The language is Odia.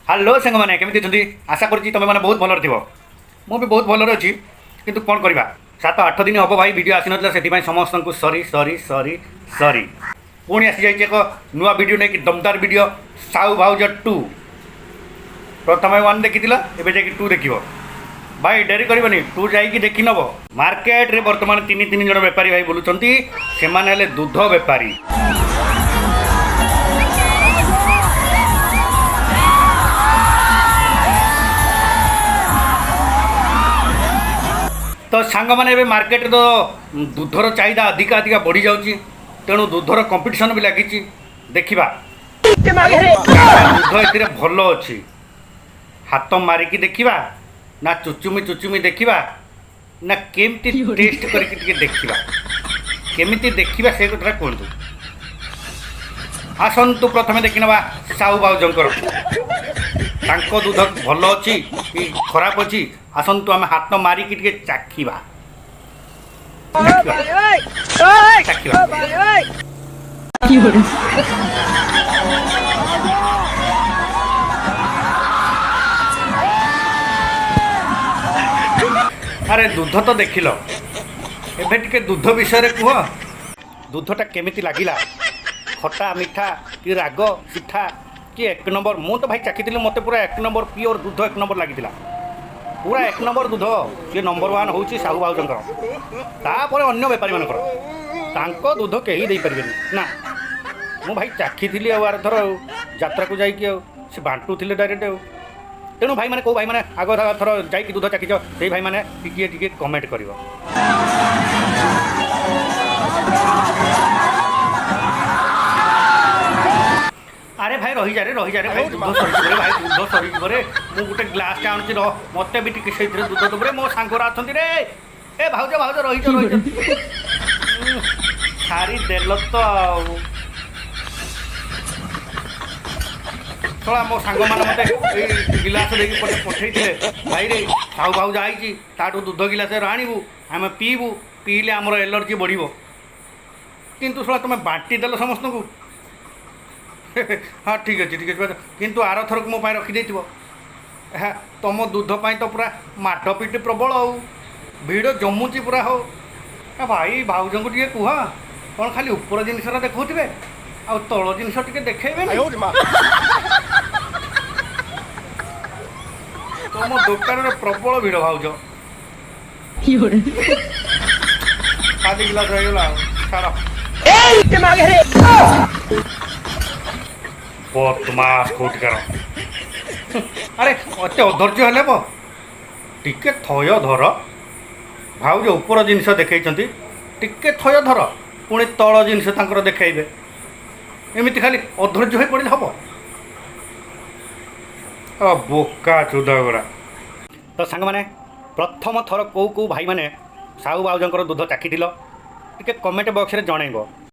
ହ୍ୟାଲୋ ସାଙ୍ଗମାନେ, କେମିତି ଅଛନ୍ତି? ଆଶା କରୁଛି ତୁମେମାନେ ବହୁତ ଭଲରେ ଥିବ। ମୁଁ ବି ବହୁତ ଭଲରେ ଅଛି। କିନ୍ତୁ କ'ଣ କରିବା, 7-8 ଦିନ ହେବ ଭାଇ ଭିଡ଼ିଓ ଆସିନଥିଲା। ସେଥିପାଇଁ ସମସ୍ତଙ୍କୁ ସରି ସରି ସରି ସରି। ପୁଣି ଆସିଯାଇଛି ଏକ ନୂଆ ଭିଡ଼ିଓ ନେଇକି, ଦମଦାର ଭିଡ଼ିଓ, ସାହୁ ଭାଉଜ 2। ପ୍ରଥମେ 1 ଦେଖିଥିଲ, ଏବେ ଯାଇକି 2 ଦେଖିବ। ଭାଇ, ଡେରି କରିବନି, 2 ଯାଇକି ଦେଖିନେବ। ମାର୍କେଟରେ ବର୍ତ୍ତମାନ ତିନି ତିନି ଜଣ ବେପାରୀ ଭାଇ ବୁଲୁଛନ୍ତି। ସେମାନେ ହେଲେ ଦୁଧ ବେପାରୀ। ତ ସାଙ୍ଗମାନେ, ଏବେ ମାର୍କେଟରେ ତ ଦୁଧର ଚାହିଦା ଅଧିକା ଅଧିକା ବଢ଼ିଯାଉଛି। ତେଣୁ ଦୁଧର କମ୍ପିଟିସନ୍ ବି ଲାଗିଛି। ଦେଖିବା ଦୁଧ ଏଥିରେ ଭଲ ଅଛି। ହାତ ମାରିକି ଦେଖିବା ନା ଚୁଚୁମି ଚୁଚୁମି ଦେଖିବା ନା କେମିତି ଟେଷ୍ଟ କରିକି ଟିକେ ଦେଖିବା, କେମିତି ଦେଖିବା ସେ କଥାଟା କୁହନ୍ତୁ। ଆସନ୍ତୁ, ପ୍ରଥମେ ଦେଖିନେବା ସାହୁ ଭାଉଜଙ୍କର। ତାଙ୍କ ଦୁଧ ଭଲ ଅଛି କି ଖରାପ ଅଛି, ଆସନ୍ତୁ ଆମେ ହାତ ମାରିକି ଟିକେ ଚାଖିବା, ଚାଖିବା। 有人。 ଆରେ, ଦୁଧ ତ ଦେଖିଲ, ଏବେ ଟିକେ ଦୁଧ ବିଷୟରେ କୁହ। ଦୁଧଟା କେମିତି ଲାଗିଲା? ଖଟା ମିଠା କି ରାଗ ସିଠା କି ଏକ ନମ୍ବର? ମୁଁ ତ ଭାଇ ଚାଖିଥିଲି, ମୋତେ ପୁରା ଏକ ନମ୍ବର, ପିଓର ଦୁଧ ଏକ ନମ୍ବର ଲାଗିଥିଲା। ପୁରା ଏକ ନମ୍ବର ଦୁଧ। ସିଏ ନମ୍ବର 1 ହେଉଛି ସାହୁ ଭାଉଜଙ୍କର, ତାପରେ ଅନ୍ୟ ବେପାରୀମାନଙ୍କର। ତାଙ୍କ ଦୁଧ କେହି ଦେଇପାରିବେନି ନା। ମୁଁ ଭାଇ ଚାଖିଥିଲି ଆଉ ଆରଥର ଆଉ ଯାତ୍ରାକୁ ଯାଇକି, ଆଉ ସେ ବାଣ୍ଟୁଥିଲେ ଡାଇରେକ୍ଟ ଆଉ। ତେଣୁ ଭାଇମାନେ, କେଉଁ ଭାଇମାନେ ଆଗ ଥର ଯାଇକି ଦୁଧ ଚାଖିଛ, ସେଇ ଭାଇମାନେ ଟିକିଏ ଟିକେ କମେଣ୍ଟ କରିବ। ଆରେ ଭାଇ, ରହିଯାରେ, ରହିଯାରେ ଭାଇ, ଦୁଧ ସରିଯିବ ରେ ଭାଇ, ଦୁଧ ସରିଯିବ ରେ। ମୁଁ ଗୋଟେ ଗ୍ଲାସଟା ଆଣୁଛି, ରହ। ମୋତେ ବି ଟିକେ ସେଇଥିରେ ଦୁଧ ଦେବୁ ରେ। ମୋ ସାଙ୍ଗରା ଅଛନ୍ତି ରେ। ଏ ଭାଉଜ, ଭାଉଜ, ରହିଛ, ରହିଛ। ସାରି ଦେଲ ତ ଆଉ। ଶଳା, ମୋ ସାଙ୍ଗମାନେ ମୋତେ ଏଇ ଗିଲାସ ଦେଇକି ପଟେ ପଠେଇଥିଲେ, ଭାଇରେ, ସାହୁ ଭାଉଜ ଆଇଛି, ତାଠୁ ଦୁଧ ଗିଲାସରେ ଆଣିବୁ, ଆମେ ପିଇବୁ, ପିଇଲେ ଆମର ଏନର୍ଜି ବଢ଼ିବ। କିନ୍ତୁ ଶଳା, ତୁମେ ବାଣ୍ଟି ଦେଲ ସମସ୍ତଙ୍କୁ। ହଁ, ଠିକ୍ ଅଛି, ଠିକ୍ ଅଛି, କିନ୍ତୁ ଆରଥରକୁ ମୋ ପାଇଁ ରଖିଦେଇଥିବ। ହଁ, ତୁମ ଦୁଧ ପାଇଁ ତ ପୁରା ମାଡ଼ ପିଟି ପ୍ରବଳ ଆଉ ଭିଡ଼ ଜମୁଛି ପୁରା। ହଉ ଭାଇ, ଭାଉଜଙ୍କୁ ଟିକେ କୁହ, କ'ଣ ଖାଲି ଉପର ଜିନିଷଟା ଦେଖାଉଥିବେ, ଆଉ ତଳ ଜିନିଷ ଟିକେ ଦେଖେଇବେନି? ତୁମ ଦୋକାନରେ ପ୍ରବଳ ଭିଡ଼ ଭାଉଜ। 有人。 ଖାଲି ଗିଲାସ ହେଇଗଲା ଆଉ, ଛାଡ଼। ବଦମାସ କୋଉଠିକାର। ଆରେ, ଏତେ ଅଧୈର୍ଯ୍ୟ ହେଲେ ହେବ? ଟିକେ ଥୟ ଧର। ଭାଉଜ ଉପର ଜିନିଷ ଦେଖେଇଛନ୍ତି, ଟିକେ ଥୟ ଧର, ପୁଣି ତଳ ଜିନିଷ ତାଙ୍କର ଦେଖେଇବେ। ଏମିତି ଖାଲି ଅଧୈର୍ଯ୍ୟ ହୋଇ ପଡ଼ିଲେ ହେବ? ବୋକା ଚୁଦା ଗୁଡ଼ା। ତ ସାଙ୍ଗମାନେ, ପ୍ରଥମ ଥର କେଉଁ କେଉଁ ଭାଇମାନେ ସାହୁ ଭାଉଜଙ୍କର ଦୁଧ ଚାଖିଥିଲ, ଟିକେ କମେଣ୍ଟ ବକ୍ସରେ ଜଣେଇବ।